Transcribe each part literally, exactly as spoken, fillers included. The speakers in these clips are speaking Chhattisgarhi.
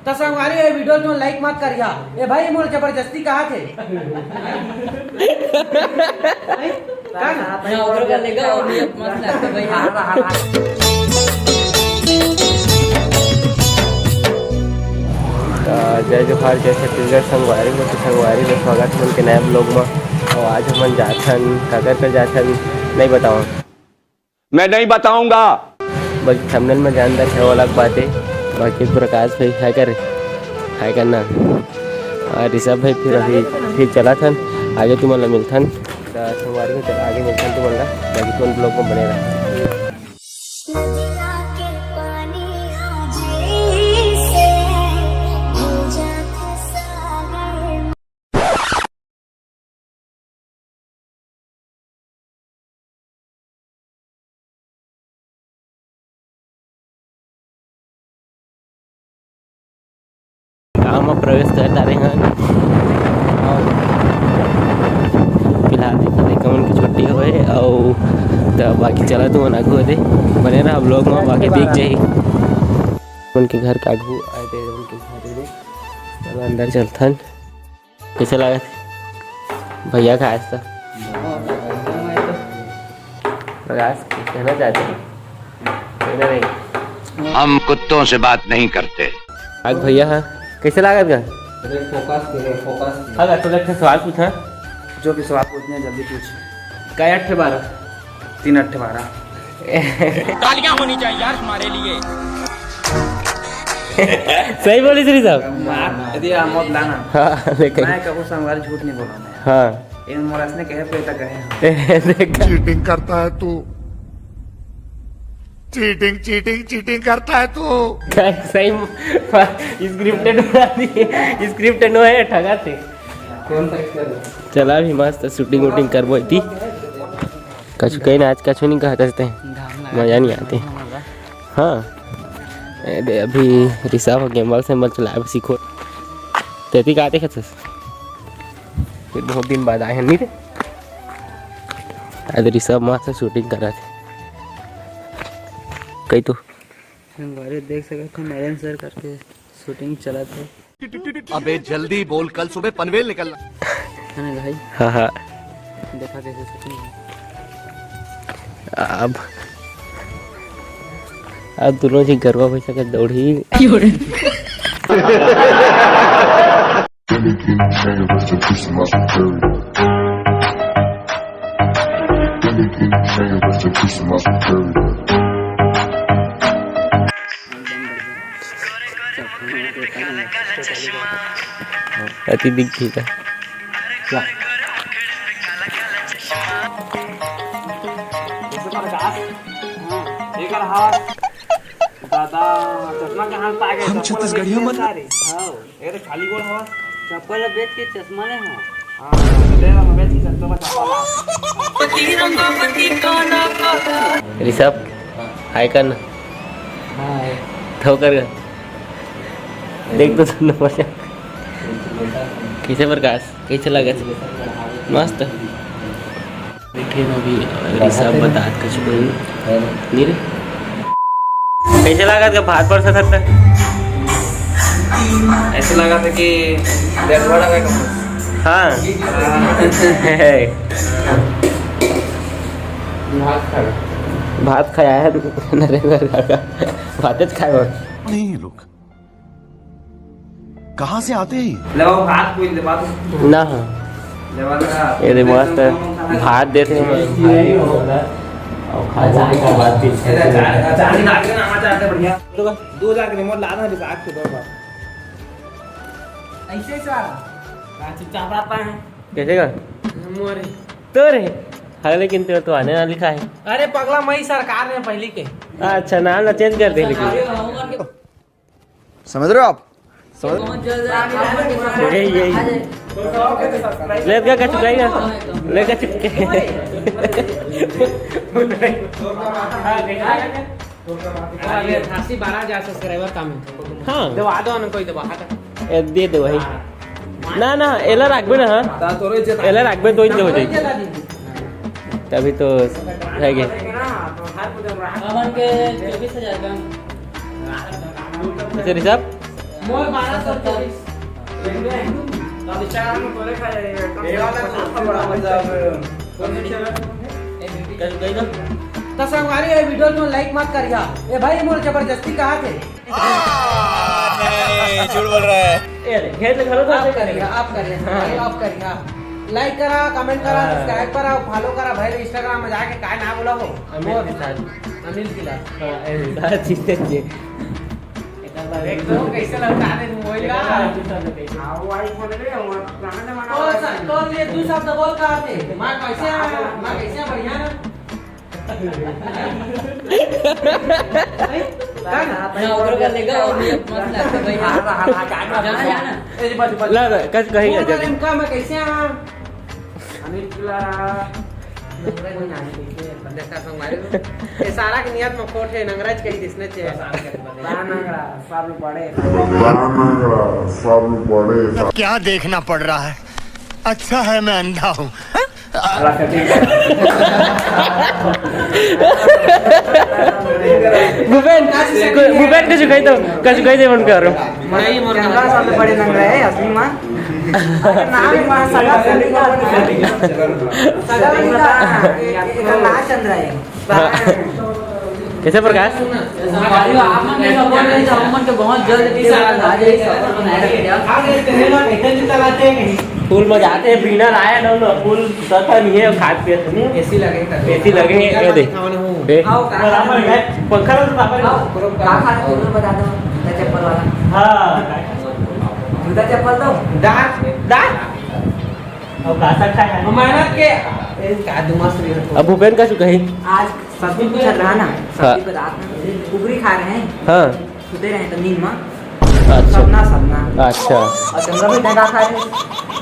त संगवारी, ये video तुमन like मत करिहा। ए भाई, मोर जबरदस्ती कहा थे। का ना? हाँ, ओकरे बाद लेगा और भी मस्त लगता भाई। त जय जोहार, जय छत्तीसगढ़ संगवारी हो। त संगवारी में स्वागत है मन के नया vlog में। और आज हमन जाथन, काकर कर जाथन, नहीं बताओ। मैं नहीं बताऊंगा। बस thumbnail में जानदार है, वो अलग बात है। बाकी प्रकाश भाई है कर, है करना। और ऋषभ भाई फिर अभी फिर चला थन, आगे तुमन ला मिलथन। त संगवारी हो, चला आगे मिलथन तुमन ला, बाकी तुमन vlog में बने रहा। गाँव में प्रवेश कर डारे हैं। और फिलहाल देखो, लइका मन के छुट्टी होए, और त बाकी चला तुमन आगू दे, बने रहा vlog में, बाकी दिख जाही। उनके घर के आगू आए थे, उनके घर दे। चलो अंदर चलथन। कैसे लागत हे भैया का आज तो? प्रकाश, कुछ कहना चाहते हैं? कहना नहीं। हम कुत्तों से बात नहीं करते। आज भैया है, कैसे लागत का? अरे फोकस के, फोकस के। हाँ, तो एक ठो सवाल पूछा। जो भी सवाल पूछने जल्दी पूछ। कै अट्ठे बारह? तीन अट्ठे बारह। तालियां होनी चाहिए यार हमारे लिए। सही बोली श्री साहब। मार, यदि आप मत लाना। हाँ, लेकिन मैं कहूँ संगवारी झूठ नहीं बोला मैं। हाँ। इन मोर असने कहे पे तक कहे हैं। देख। चीटिंग करता है तू, चीटिंग, चीटिंग, चीटिंग करता है तू। सही, scripted बना दी, scripted नो है, ठगा थे। कौन सा कर? चला अभी मस्त shooting वूटिंग करबो इति। कछु कहीं ना, आज कछु नहीं कहत हस ते। मजा नहीं आते। हाँ। ए दे, अभी ऋषभ ह गिम्बल सिम्बल चलाए बर सीखो। तेती का देखत हस? फिर बहुत दिन बाद आए हैं, नहीं रे? आज ऋषभ मस्त shooting करत हे। कही तो। संगवारी देख सकत हे, नरेंद्र सर करके shooting चलत हे। अबे जल्दी बोल, कल सुबह पनवेल निकलना। है ना भाई? हाँ, हाँ। देखा कैसे shooting है। अब, अब दोनों जी गरवा भैंसा के दौड़ी। अति दिग्घी का। दादा, चश्मा कहाँ से आ गया? हम छत्तीसगढ़ियों मन। हाँ। ये तो खाली गोड़ हवा। चप्पल बेच के चश्मा ले हवा। हाँ, ले ला, बेच के चश्मा, चप्पल ला। ऋषभ, हाय कर ना। हाय। ठोकर कर। देख तो तुमने मजा। कैसे प्रकाश? कैसे लागत? मस्त। देखे ना अभी ऋषभ बतात कछु कोई नहीं रे। कैसे लागत का भात परसत हत्ता? ऐसे लागत हे कि दही बड़ा का। हाँ। भात खाया है नरेंद्र का। भात खाए और नहीं लोग। कहाँ से आते हैं ये? ले बाबू, भात कोई ले बाबू। ना हाँ। ले बाबू, ये दे मस्त भात देते हैं। और खाने के बाद भी अचार, अचार निकाल के ना, अचार से बढ़िया। दो हजार के रिमोट ला रहा है, अभी साग के दो बार। ऐसे ही सारा। चुपचाप आता है। कैसे का? हमारे। तो रे। हाँ, लेकिन तो, तो आने वाला लिखा है। अरे पगला, मई सरकार में पहली के। अच्छा, नाम ना चेंज कर दे लेकिन। समझ रहे हो आप? समझ? यही, यही। लेट का, का चुकाएगा? लेट का चुके। अरे, अस्सी बारह हजार subscriber कम है। हाँ। दबा दो ना, कोई दबा, हटा। ए, दे दो भाई। ना, ना, एला राखबे ना, हाँ। एला राखबे तो ही तो हो जाएगी। तभी तो है के। हमन के चौबीस हजार का। अच्छा, ऋषभ? मोर बारह सौ चौबीस। तो बेचारा हम तोरे खा जाएगा। ये वाला तो बड़ा मजा आवे। कल गई ना? तो संगवारी, ये वीडियो में लाइक मत करिया। ए भाई, मोर जबरदस्ती कहा थे। नहीं, झूठ बोल रहा है। ए, घेर ले, घरो आप करिया, आप करिया, हाँ। भाई, आप करिया। लाइक करा, कमेंट करा, हाँ। सब्सक्राइब करा, फॉलो करा भाई। Instagram में जाके काय ना बोला हो? अनिल मोर। खिलाड़ी। अनिल खिलाड़ी। हाँ, ए, सारा चीज़ देखिए। देख तो कैसे लगता है मोबाइल का। हाँ, वो आई फोन रे, वो पुराना जमाना तो वाला सर, है। तो ये दू शब्द बोल कहा थे, माँ कैसे है? माँ कैसे है? बढ़िया ना? नहीं? ना, ओकरो का लेगा, वो भी मस्त लगता है भाई। हाँ, हाँ, हाँ, हाँ, जाना, जाना। ए, जी, बाजू, बाजू। ला, ला, कस-, कहीं फोन जा, जा। करें, का मैं कैसे हाँ? अनिल किला। नंगरा कोई नाम नहीं है, बंदे का संग मारे। ये सारा की नियत में खोट है, नंगराज कहीं दिसने चाहिए। बड़ा नंगरा, सब लोग बड़े। बड़ा नंगरा, सब लोग बड़े। अब क्या देखना पड़ रहा है? अच्छा है मैं अंधा हूँ। भूपेन, भूपेन, कुछ कही तो, कुछ कही दे मन करो। नहीं, मोर चंद्रा सबले बड़े नंगरा है, असली माँ। नाम है माँ, सगा सगा सगा सगा, एकर नाम चंद्रा है। हाँ। कैसे प्रकाश? हमारी आप मन के सपोर्ट नहीं, तो हम मन के बहुत जल्द भी आ जाए, सपोर्ट बनाए रखिए। फुल मजा आते हैं, बिना लाया ना, ना, फुल सफर नहीं है, खाद पे नहीं। एसी लगे, एसी लगे, ये दे। दे। आओ, कहाँ खाना है? पंखा लगा तो पापा ने। आओ, कहाँ खाना है? तुम बता दो, जूता चप्पल वाला। हाँ। जूता चप्पल दो। दांत, दांत। और का सकता है? मेहनत के, ए, का दिमाग से नहीं अब भूपेन का चुका है? आज सब्जी पूछत रहा ना, सब्जी हाँ। बतात ना, कुकरी खा रहे हैं, हाँ। सुते रहे तो नींद में, अच्छा। सपना, सपना। अच्छा। और चंद्रा भाई का खा रहे हैं?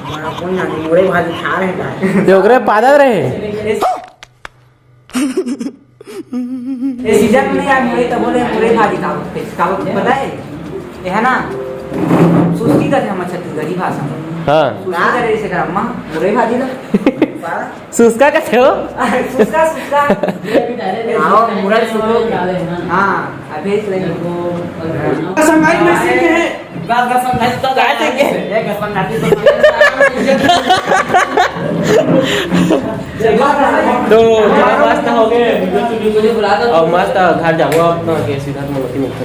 हमारा कोई ना नहीं, मुड़े भाजी खा रहे हैं। ते ओकरे पादत रहे? इस ये सीजन में यार, मुरई तो बोले, मुरई भाजी का, का पता है? ये है ना, सुस्ती का थे हमर छत्तीसगढ़ी भाषा में। हाँ। सुस्ती करे जैसे कर अम्मा, मुरई भाजी ला। सुस्का का थे हो? सुस्का, सुस्का। आओ, मुरई सुस्का। हाँ, अभी इस लाइन। संगाई में से है। दस, दस संगाई तो काय थे के? एक दस संगाई तो तो मस्त हो गए। और मस्त घर जाबो अपना के सीधा मनोती मिलते।